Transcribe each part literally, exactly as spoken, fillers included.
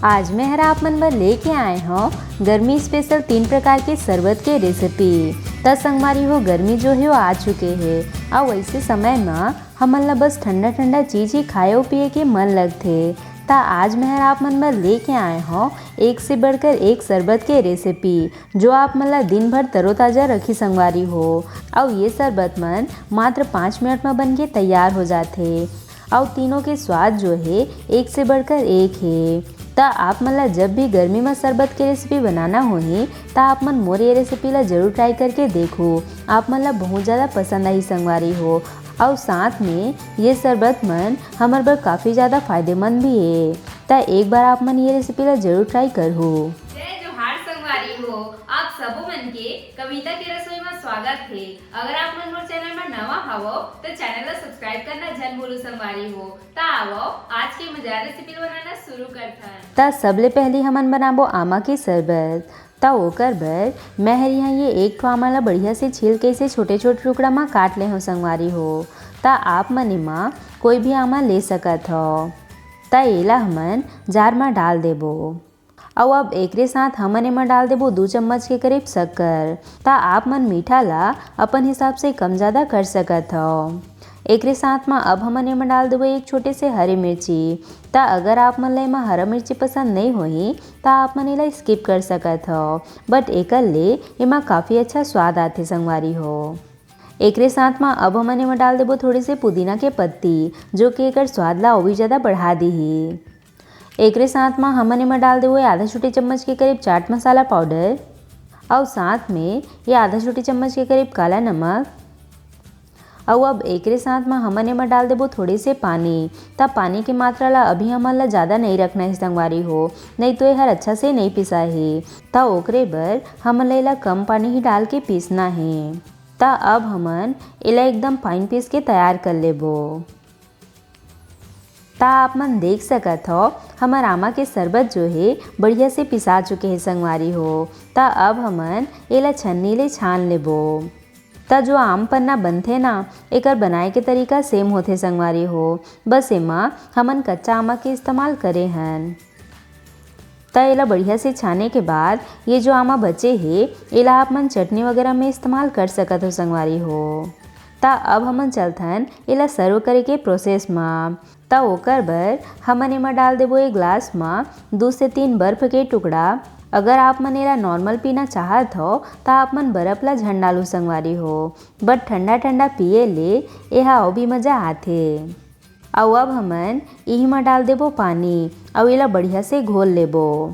आज मैं हर आप मन बर लेके आए हौं गर्मी स्पेशल तीन प्रकार के शरबत के रेसिपी। त संगवारी हो, गर्मी जो हे वो आ चुके हे, अउ ऐसे समय म हमन ला बस ठंडा ठंडा चीज ही खाए अउ पिए के मन लगथे। त आज मैं हर आप मन बर लेके आए हौं एक से बढ़कर एक शरबत के रेसिपी, जो आप मन ला दिन भर तरोताजा रखी संगवारी हो। अउ ये शरबत मन मात्र पाँच मिनट म बन के तैयार हो जाथे। अउ तीनों के स्वाद जो हे एक से बढ़कर एक हे। त आप मन ला जब भी गर्मी म शरबत के रेसिपी बनाना होही, त आप मन मोर ये रेसिपी ला जरूर ट्राई करके देखो। आप मन ला बहुत ज़्यादा पसंद आही संगवारी हो। अउ साथ में ये शरबत मन हमर बर काफ़ी ज़्यादा फायदेमंद भी हे। त एक बार आप मन ये रेसिपी ला जरूर ट्राई करहू। जय जोहार संगवारी हो, आप सबो मन के कविता के रसोई म स्वागत हे। अगर आप मन मोर चैनल म नवा हवव, त चैनल ला सब्सक्राइब करना झन भूलू संगवारी हो। त आवव, आज के मजेदार रेसिपी ला बनाना शुरू करथन। त सबले पहली हमन बनाबो आमा के शरबत। त ओकर बर मैं हर यहाँ ये एक ठो आमा ला बढ़िया से छील के इसे छोटे-छोटे टुकड़ा म काट ले हौं संगवारी हो। त आप मन एमा कोई भी आमा ले सकत हव। त एला हमन जार म डाल देबो। अउ अब एकरे साथ हमन एमा डाल देबो दू चम्मच के करीब शक्कर। त आप मन मीठा ला अपन हिसाब से कम ज़्यादा कर सकत हव। एकरे साथ म अब हमन एमा डाल देबो एक छोटे से हरी मिर्ची। त अगर आप मन ला एमा हरा मिर्ची पसंद नई होही, त आप मन एला स्किप कर सकत हव, बट एकर ले एमा काफ़ी अच्छा स्वाद आथे संगवारी हो। एकरे साथ म अब हमन एमा डाल देबो थोड़े से पुदीना के पत्ती, जो कि एकर स्वाद ला अउ भी ज़्यादा बढ़ा दिही। एकरे साथ म हमन एमा डाल देबो ये आधा छोटे चम्मच के करीब चाट मसाला पाउडर, अउ साथ में ये आधा छोटे चम्मच के करीब काला नमक। अउ अब एकरे साथ म हमन एमा डाल देबो थोड़े से पानी। त पानी के मात्रा ला अभी हमन ला ज़्यादा नई रखना हे संगवारी हो, नई तो एहर अच्छा से नई पिसाही। त ओकरे बर हमन ला एला कम पानी ही डाल के पीसना हे। त अब हमन एला एकदम फाइन पीस के तैयार कर लेबो। त आप मन देख सकत हव, हमर आमा के शरबत जो हे बढ़िया से पिसा चुके हे संगवारी हो। त अब हमन एला छन्नी ले छान लेबो। त जो आम पन्ना बनथे ना, एकर बनाए के तरीका सेम होथे संगवारी हो, बस एमा हमन कच्चा आमा के इस्तेमाल करे हन। त एला बढ़िया से छाने के बाद ये जो आमा बचे हे, एला आप मन चटनी वगैरह में इस्तेमाल कर सकत हो संगवारी हो। त अब हमन चलथन एला सर्व करे के प्रोसेस म। त ओकर बर हमन एमा डाल देबो एक ग्लास म दू से तीन बर्फ के टुकड़ा। अगर आप मन एला नॉर्मल पीना चाहत हो, त आप मन बर्फ ला झन डालू संगवारी हो, बट ठंडा ठंडा पिए ले एहा अउ भी मजा आथे। अउ अब हमन इही म डाल देबो पानी, अउ एला बढ़िया से घोल लेबो।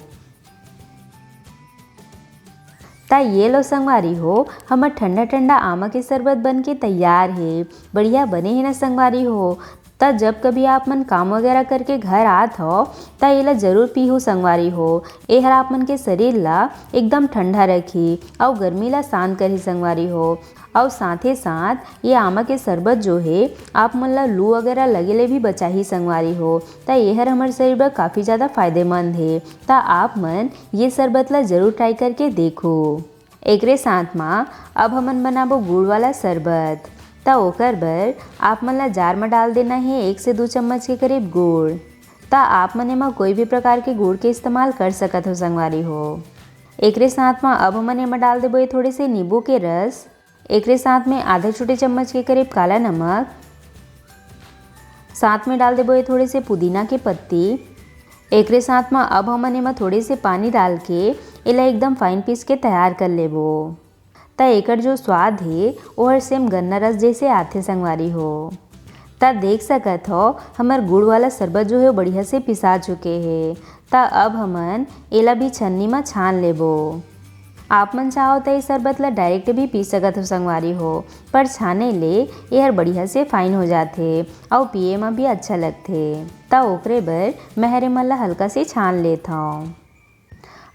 त ये लो संगवारी हो, हमर ठंडा ठंडा आमा के शरबत बन के तैयार हे। बढ़िया बने हे ना संगवारी हो? त जब कभी आप मन काम वगैरह करके घर आत हो, त एला जरूर पीहू संगवारी हो। एहर आप मन के शरीर ला एकदम ठंडा रखही अउ गर्मी ला शांत करही संगवारी हो। अउ साथे साथ ये आमा के शरबत जो हे, आप मन ला लू वगैरह लगे ले भी बचाही संगवारी हो। त एहर हमर शरीर बर काफ़ी ज़्यादा फायदेमंद हे। त आप मन ये शरबत ला जरूर ट्राई करके देखो। एकरे साथ म अब हमन बनाबो गुड़ वाला शरबत। त ओकर बर आप मन ला जार म डाल देना हे एक से दू चम्मच के करीब गुड़। त आप मन एमा कोई भी प्रकार के गुड़ के इस्तेमाल कर सकत हो संगवारी हो। एकरे साथ म अब हमन एमा डाल देबो ये थोड़े से नींबू के रस। एकरे साथ में आधा छोटे चम्मच के करीब काला नमक, साथ में डाल देबो ये थोड़े से पुदीना के पत्ती। एकरे साथ म अब हमन एमा थोड़े से पानी डाल के एला एकदम फाइन पीस के तैयार कर लेबो। त एकर जो स्वाद हे, ओहर सेम गन्ना रस जैसे आथे संगवारी हो। त देख सकत हो, हमर गुड़ वाला शरबत जो हे, वो बढ़िया से पिसा चुके हे। त अब हमन एला भी छन्नी म छान लेबो। आप मन चाहो त ए शरबत ला डायरेक्ट भी पी सकत हो संगवारी हो, पर छाने ले एहर बढ़िया से फाइन हो जाथे अउ पिए म भी अच्छा लगथे। त ओकरे बर मैं हर एमन ला हल्का से छान लेत हौं।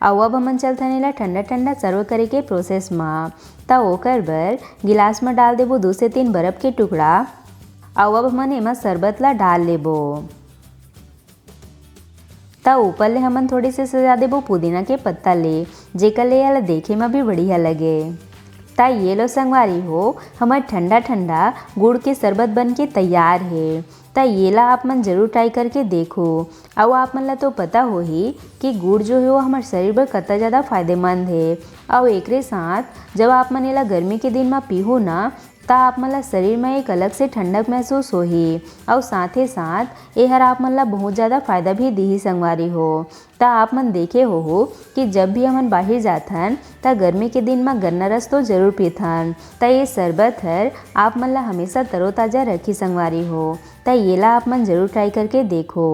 अउ अब हमन चलथन एला ठंडा ठंडा सर्व करे के प्रोसेस म। त ओकर बर गिलास म डाल देबो दू से तीन बर्फ के टुकड़ा। अउ अब हमन एमा शरबत ला डाल लेबो। त ऊपर ले हमन थोड़े से सजा देबो पुदीना के पत्ता ले, जेकर ले एला देखे म भी बढ़िया लगे। त ये लो संगवारी हो, हमर ठंडा ठंडा गुड़ के शरबत बन के तैयार हे। त येला आप मन जरूर ट्राई करके देखो। अउ आप मन ला तो पता होही कि गुड़ जो हे वो हमर शरीर बर कतना ज़्यादा फायदेमंद हे। अउ एकरे साथ जब आप मन एला गर्मी के दिन म पीहू ना, त आप मन ला शरीर म एक अलग से ठंडक महसूस होही। अउ साथे साथ एहर आप मन ला बहुत ज़्यादा फायदा भी दिही संगवारी हो। त आप मन देखे होहू कि जब भी हमन बाहिर जाथन, त गर्मी के दिन म गन्ना रस तो जरूर पीथन। त ये शरबत हर आप मन ला हमेशा तरोताजा रखी संगवारी हो। त येला आप मन जरूर ट्राई करके देखो।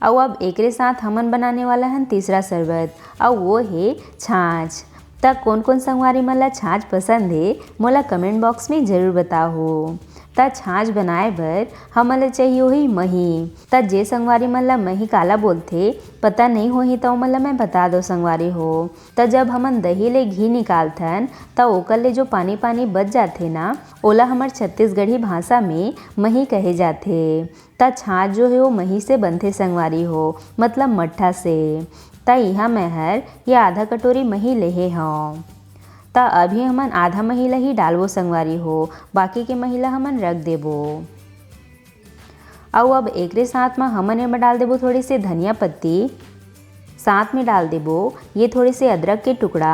अउ अब एकरे साथ हमन बनाने वाला हन तीसरा शरबत, अउ वो हे छाछ। त कोन कोन संगवारी मन ला छाछ पसंद हे, मोला कमेंट बॉक्स में जरूर बताहू। त छाछ बनाए बर हमन ला चाहिए होही मही। त जे संगवारी मन ला मही काला बोलथे, पता नई होही, त ओमन ला मैं बता दो संगवारी हो। त जब हमन दही ले घी निकालथन, त ओकर ले जो पानी पानी बच जाथे ना, ओला हमर छत्तीसगढ़ी भाषा में मही कहे जाथे। त छाछ जो हे वो मही से बनथे संगवारी हो, मतलब मट्ठा से। त इहाँ मैं हर ये आधा कटोरी मही लेहे हौं। त अभी हमन आधा मही ला ही डालबो संगवारी हो, बाकी के मही ला हमन रख देबो। अउ अब एकरे साथ म हमन एमा डाल देबो थोड़ी से धनिया पत्ती, साथ में डाल देबो ये थोड़े से अदरक के टुकड़ा।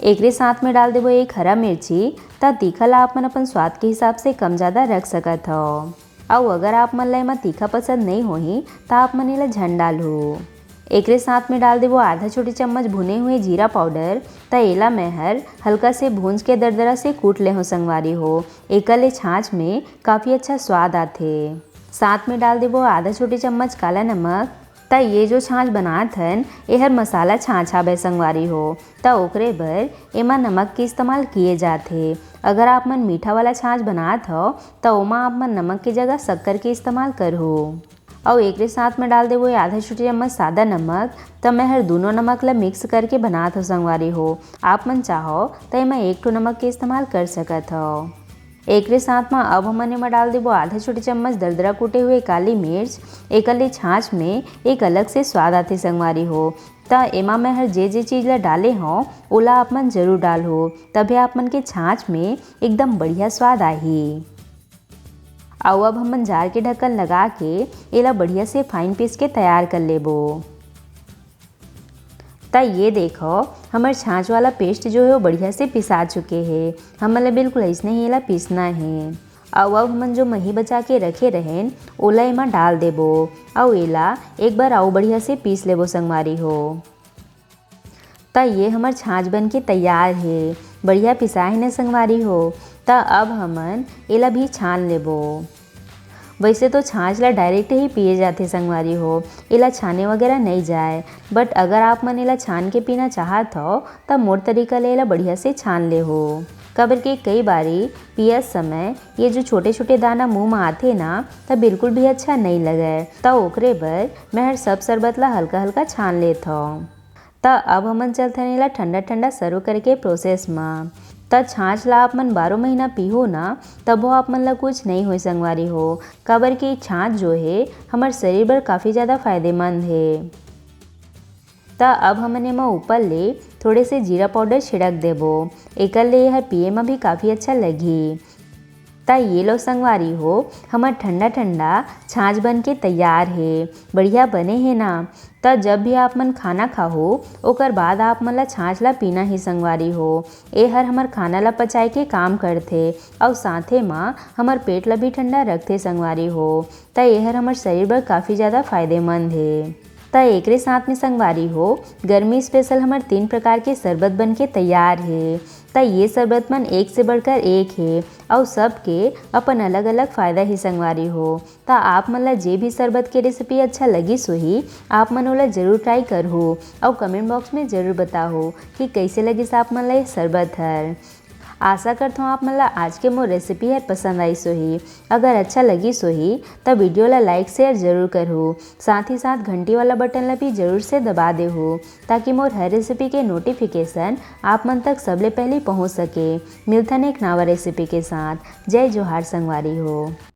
एकरे साथ में डाल देबो एक हरा मिर्ची। त तीखा ला आप मन अपन स्वाद के हिसाब से कम ज़्यादा रख सकत हव। अउ अगर आप मन ला एमा तीखा पसंद नई होही, त आप मन एला झन डालहू। एकरे साथ में डाल देबो आधा छोटी चम्मच भुने हुए जीरा पाउडर। त एला मैं हर हल्का से भूंज के दरदरा से कूट ले हों संगवारी हो। एकर ले छाछ में काफ़ी अच्छा स्वाद आथे। साथ में डाल देबो आधा छोटी चम्मच काला नमक। त ये जो छाछ बनात हन, एहर मसाला छाछ हावय संगवारी हो, त ओकरे बर एमा नमक के इस्तेमाल किए जाथे। अगर आप मन मीठा वाला छाछ बनात हव, त ओमा आप मन नमक के जगह शक्कर के इस्तेमाल करहू। अउ एकरे साथ में डाल देबो ये आधा छोटी चम्मच सादा नमक। त मैं हर दूनों नमक ला मिक्स करके बनात हव संगवारी हो। आप मन चाहो त एमा एक ठो नमक के इस्तेमाल कर सकत हव। एकरे साथ म अब हमन एमा डाल देबो आधा छोटी चम्मच दरदरा कूटे हुए काली मिर्च। एकर ले छाछ में एक अलग से स्वाद आथे संगवारी हो। त एमा मैं हर जे जे चीज ला डाले हव, ओला आप मन जरूर डालहू, तभे आप मन के छाछ में एकदम बढ़िया स्वाद आही। अउ अब हमन जार के ढक्कन लगा के एला बढ़िया से फाइन पीस के तैयार कर लेबो। त ये देखो, हमर छाछ वाला पेस्ट जो हे वो बढ़िया से पिसा चुके हे। हमन ला बिल्कुल अइसने ही एला पीसना हे। अउ अब हमन जो मही बचा के रखे रहेन, ओला एमा डाल देबो। अउ एला एक बार अउ बढ़िया से पीस लेबो संगवारी हो। त ये हमर छाछ बन के तैयार हे। बढ़िया पिसाए हे न संगवारी हो। त अब हमन एला भी छान लेबो। वैसे तो छाछ ला डायरेक्ट ही पिए जाथे संगवारी हो, एला छाने वगैरह नई जाए। बट अगर आप मन एला छान के पीना चाहत हव, त मोर तरीका ले एला बढ़िया से छान लेहू। काबर के कई बारी पियत समय ये जो छोटे-छोटे दाना मुंह म आथे ना, त बिल्कुल भी अच्छा नई लगय। त ओकरे बर मैं हर सब शरबत ला हल्का-हल्का छान लेत हव। त अब हमन चलथन एला ठंडा-ठंडा सर्व करे के प्रोसेस म। त छाछ ला आप मन बारह महीना पीहू ना, तभो आप मन ला कुछ नई होय संगवारी हो, काबर कि छाछ जो हे, हमर शरीर बर काफ़ी ज़्यादा फायदेमंद हे। त अब हमन एमा ऊपर ले थोड़े से जीरा पाउडर छिड़क देबो, एकर ले एहर पिए म भी काफ़ी अच्छा लगही। त ये लो संगवारी हो, हमर ठंडा-ठंडा छाछ बन के तैयार हे। बढ़िया बने हे ना? त जब भी आप मन खाना खाहू, ओकर बाद आप मन ला छाछ ला पीना ही संगवारी हो। एहर हमर खाना ला पचाए के काम करथे, अउ साथे म हमर पेट ला भी ठंडा रखथे संगवारी हो। त एहर हमर शरीर बर काफ़ी ज़्यादा फायदेमंद हे। त एकरे साथ में संगवारी हो, गर्मी स्पेशल हमर तीन प्रकार के शरबत बन के तैयार हे। त ये शरबत मन एक से बढ़कर एक हे, अउ सबके अपन अलग-अलग फायदा हे संगवारी हो। त आप मन ला जे भी शरबत के रेसिपी अच्छा लगिस होही, आप मन ओला जरूर ट्राई करहू, अउ कमेंट बॉक्स में जरूर बताहू कि कइसे लगिस आप मन ला ये शरबत हर। आशा करथौं आप मन ला आज के मोर रेसिपी हर पसंद आइस होही। अगर अच्छा लगिस होही, त वीडियो ला लाइक शेयर जरूर करहू। साथ ही साथ घंटी वाला बटन ला भी जरूर से दबा देहू, ताकि मोर हर रेसिपी के नोटिफिकेशन आप मन तक सबले पहली पहुंच सके। मिलथन एक नवा रेसिपी के साथ। जय जोहार संगवारी हो।